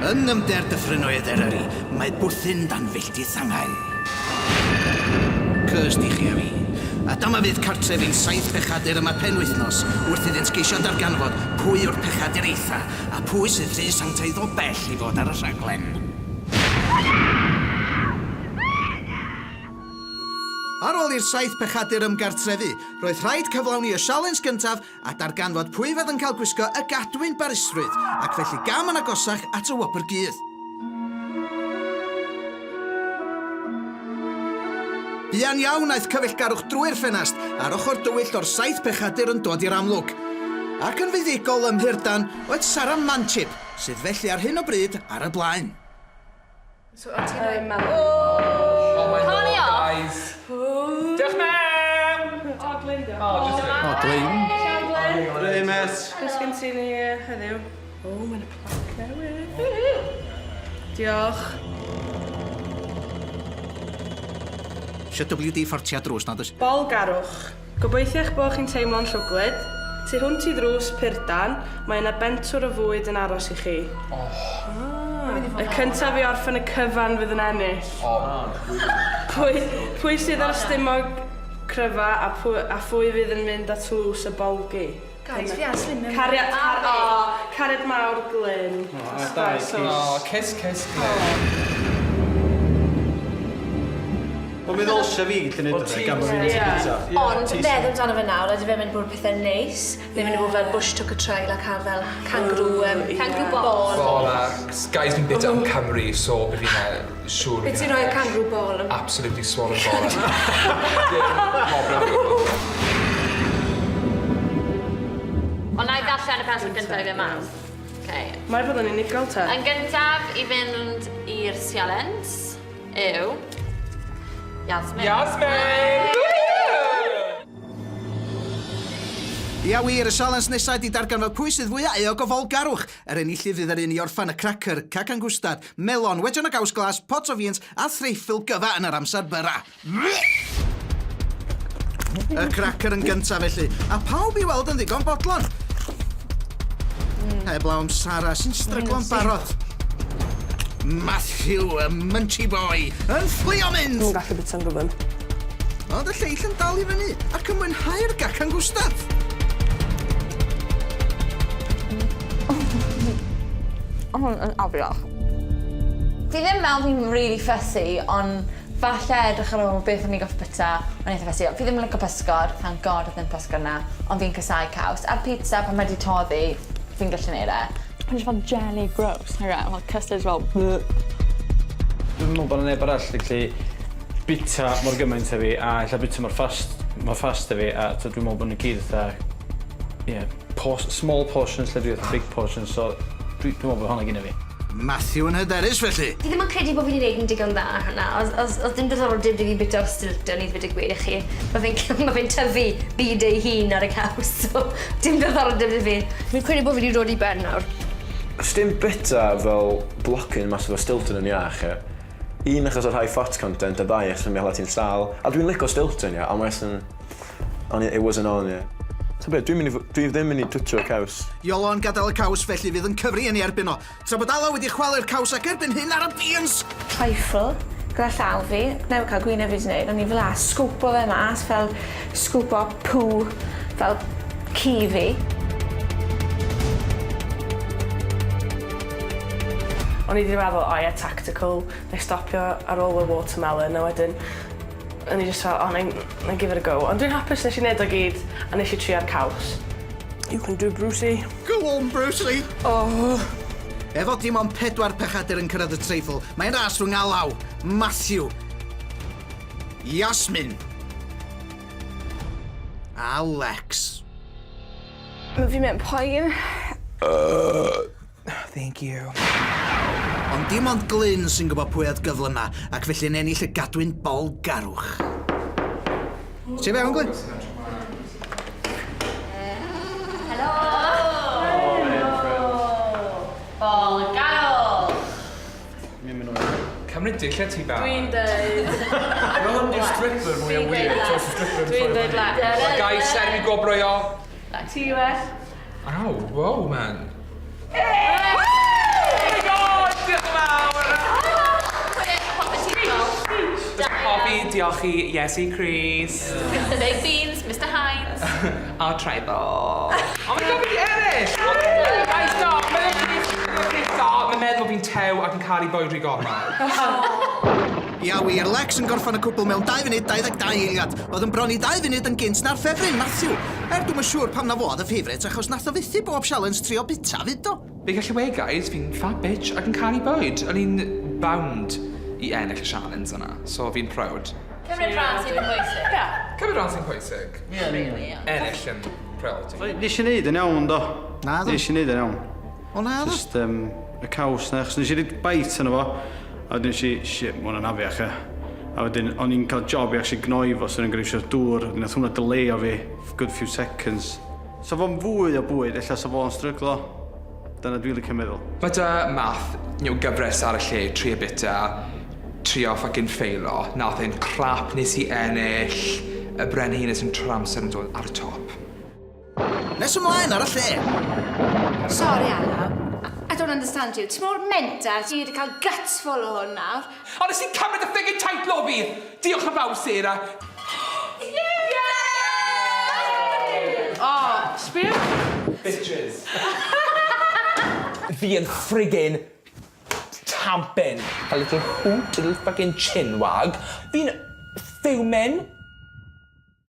Yn nyfnder dyffrynnoedd Eryri, mae bwthyn dan filltith angau. Cursed i chi a fi. A dyma fydd cartref ein saith pechadur yma penwythnos, wrth iddynt geisio darganfod pwy yw'r pechadur eitha, a phwy sydd rhy sanctaidd o bell i fod ar y rhaglen. Ar ôl i'r saith pechadur ymgartrefu, roedd rhaid cyflawni y sialens gyntaf a darganfod pwy fydd yn cael gwisgo y gadwyn barusrwydd, ac felly gam yn agosach at y wobr gudd. Buan iawn aeth cyfeillgarwch drwy'r ffenast, a'r ochr dywyll o'r saith pechadur yn dod i'r amlwg. Ac yn fuddugol ym Mhurdan oedd Sara Manchip, sydd felly ar hyn o bryd ar y blaen. So o ti'n rhoi melon? Oh my lord, guys. Diolch mewn! O, Glyn dio. O, just O, Glyn. Ciao, Glyn. Hei, mêt. Be sgen ti ni heddiw? O, mae'n y plac newydd. Diolch. Isio WD-40 ar drws, nad oes? Bolgarwch. Gobeithio eich bod chi'n teimlo'n llwglyd. Tu hwnt i ddrws purdan, mae yna bentwr o fwyd yn aros i chi. Oh. Y cyntaf i orffen y cyfan fydd yn ennill. Oh. Pwy, pwy sydd â'r stumog cryfa a pwy, a phwy fydd yn mynd â tlws y bolgi? Guys, fi ar slim mewn. Cariad, car, oh, cariad mawr Glyn. Oh, a dau, kiss. Oh, kiss, kiss, Glyn. Wel mi ddylse fi gallu neud o gan bo fi'n y tŷ gynta. Ond meddwl amdano fe nawr, ydy fe'n mynd bod pethau neis? Neu mynd i bod fel bush tucker trail a cael fel kangaroo um, Kangaroo ball. Ball a guys fi'n bita am Cymru so by fi'n siŵr Be ti'n rhoi y kangaroo ball? Absolutely swallow ball. Dim problem o gwbl. Ond na i ddarllen y person gyntaf i fynd mas. Okay. Mae fod yn unigol te. Yn gyntaf i fynd i'r sialens yw Yasmin. Yasmin! Ia wir, y sialens nesa ydi darganfod pwy sydd fwya euog o folgarwch. Yr enillydd fydd yr un i orffan y cracyr, cacan gwstad, melon, wejen o gaws glas, pot o fiens a threiffl gyfa yn yr amser byra. Y cracyr yn gynta felly, a pawb i weld yn ddigon bodlon. Heblaw am Sara sy'n stryglo'n barod. Matthew, y munchie boy, yn fflio mynd! Dwi'n gallu bita'n gyflym. Ond y lleill yn dal i fyny ac yn mwynhau'r gacan gwstad. O, hwn yn afiach. Fi ddim meddwl fi'n really fussy, ond falle edrych ar ôl beth o'n i gorffod bita, o'n i eitha fussy. Fi ddim yn lico pysgod, thank God oedd ddim pysgod 'na, ond fi'n casáu caws. A'r pizza pan mae 'di toddi, fi'n gallu neud e. Mae'n jyst fel jelly gross nag yw e? Fel custard fel bleh. Dwi'm yn me'wl bo' 'na neb arall 'di gallu bita mor gymaint â fi a ella bita mor fast mor fast â fi a t'od dwi'n me'wl bo' ni gyd fatha ie por- small portions lle dwi fatha big portions so dwi dwi me'wl bo' honna gynna fi. Matthew yn hyderus felly. Fi ddim yn credu bod fi 'di neud yn digon dda ar hwnna. Odd odd odd dim diddordeb 'da fi bita'r Stilton i ddweud y gwir i chi. Ma' fe'n ma' fe'n tyfu byd ei hun ar y caws so dim diddordeb 'da fi. Fi'n credu bo' fi 'di dod i ben nawr. Sdim bita fel blocyn massive o Stilton yn iach ie. Un achos o'r high fat content a dau achos mi hala ti'n sâl. A dwi'n lico Stilton ie ond mae jyst yn o'n i it wasn't on ie. Ta be dwi'n mynd i f- dwi ddim mynd i twtsio'r caws. Iolo yn gadael y caws felly fydd yn cyfri yn ei erbyn o. Tra bod Alaw wedi chwalu'r caws ac erbyn hyn ar y beans! Trifle gyda llaw fi, newydd cael gwyneb fi 'di neud, o'n i fel 'a, sgwpo fe mas fel sgwpo pŵ fel ci fi. O'n i 'di meddwl o ie tactical, 'nai stopio ar ôl y watermelon a wedyn o'n i jyst fel o 'nai 'nai give it a go. Ond dwi'n hapus nes i neud o gyd a nes i trio'r caws. You can do Brucey. Go on Brucey! Oh! Efo dim ond pedwar pechadur yn cyrraedd y treifl, mae'n ras rhwng Alaw, Matthew, Yasmin a Lex. Mae fi mewn poen. Thank you. Ond dim ond Glyn sy'n gwybod pwy oedd gyflyma, ac felly'n ennill y gadwyn bolgarwch. Ti fewn, Glyn? Helo! Bolgarwch! Cymryd dillad ti bach. Dwi'n deud... Mae hwn di'r stripper mwya weird. So os y stripper yn Dwi'n deud Lex. Mae guys sermi gwobrwyo. Ti yw e. Ow, wow man. Diolch i Iesu Christ. The Baked Beans, Mr Hines. A Tribal. Oh my God, fi 'di ennill! Guys, stop! Mae'n peth da. Mae'n meddwl fi'n tew ac yn caru bwyd rhy gormod. Ia wir, Lex yn gorffan y cwbl mewn 2 funud 22 eiliad, oedd yn bron i 2 funud yn gynt na'r ffefryn, Matthew. Er dwi'm yn siŵr pam na fo oedd y favourite, achos nath o fethu bob sialens trio bita 'fyd do? Fi gallu weud, guys, fi'n fat bitch ac yn caru bwyd. O'n i'n bound i ennill y challenge yna, so fi'n proud. Cymryd rhan sydd yn bwysig. Ie. Cymryd rhan sy'n pwysig. Really, ie. Ennill yn priority. Nes i neud yn iawn, do. Na do. Nes i neud yn iawn. O na do? Just y caws na, achos nes i roid bite yno fo, a wedyn nes i, shit, ma' hwnna'n afiach, e. A wedyn, o'n i'n cael job i actually gnoi fo, so o'n i'n gorfod iwsio'r dŵr, wedyn nath hwnna delayo fi, good few seconds. So fo'n fwy o bwyd, ella sa fo'n stryglo. Dyna dwi'n licio meddwl. Mae dy math, gyfres ar y lle, trio bita, trio fucking ffeilo. Nath e'n crap, nes i ennill, y brenhines yn trwy'r amser yn dod ar y top. Nes ymlaen ar y lle. Sorry, Alaw. I don't understand you. Ti mor mental, ti wedi cael guts full o hwn nawr. Ond nes i cymryd y friggin title o fi! Diolch yn fawr, Sarah. O, sbio. Bitches. Fi yn friggin tampin. A little hoot, a little fucking chin wag. Fi'n fuming.